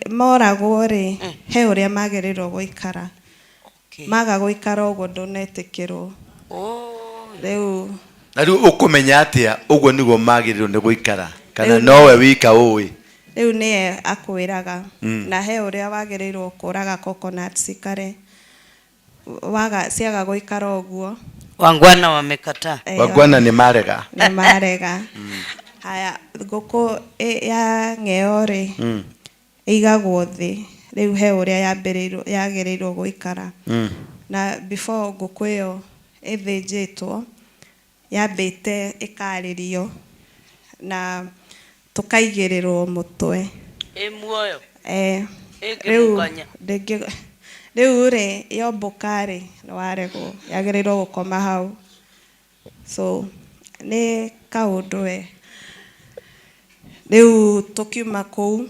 Moragwo rĩ, he ũrĩa magĩrĩirwo gũikara. Okay. Maga gũikara ũguo ndũnetĩkĩrwo. Oh. Rĩu Na rĩu ũkũmenya atĩa ũguo nĩguo magĩrĩirwo nĩ gũikara kana Rĩu nowe wika ũĩ? Rĩu nĩye akwĩraga. Na he ũrĩa wagĩrĩirwo kũraga coconut cikare. Waga ciaga gũikara ũguo. Wangwana wamekataa. Eh, Wangwana nĩ marega. Nĩ marega. Haya, ngũkũ ya ng'eo rĩ, ĩigagwo thĩ. Rĩu he ũrĩa yambĩrĩirwo yagĩrĩirwo gũikara. Na before ngũkũ ĩyo ĩthĩnjĩtwo, yambĩte ĩkarĩrio na tũkaigĩrĩrwo mũtwe. Ĩ muoyo? Eh, rĩu Ĩngĩmũkanya. ndĩngĩ rĩu rĩ yombũka rĩ nĩ waregwo yagĩrĩirwo gũkoma hau so nĩ kaũndũ we rĩu tũkiuma kũu.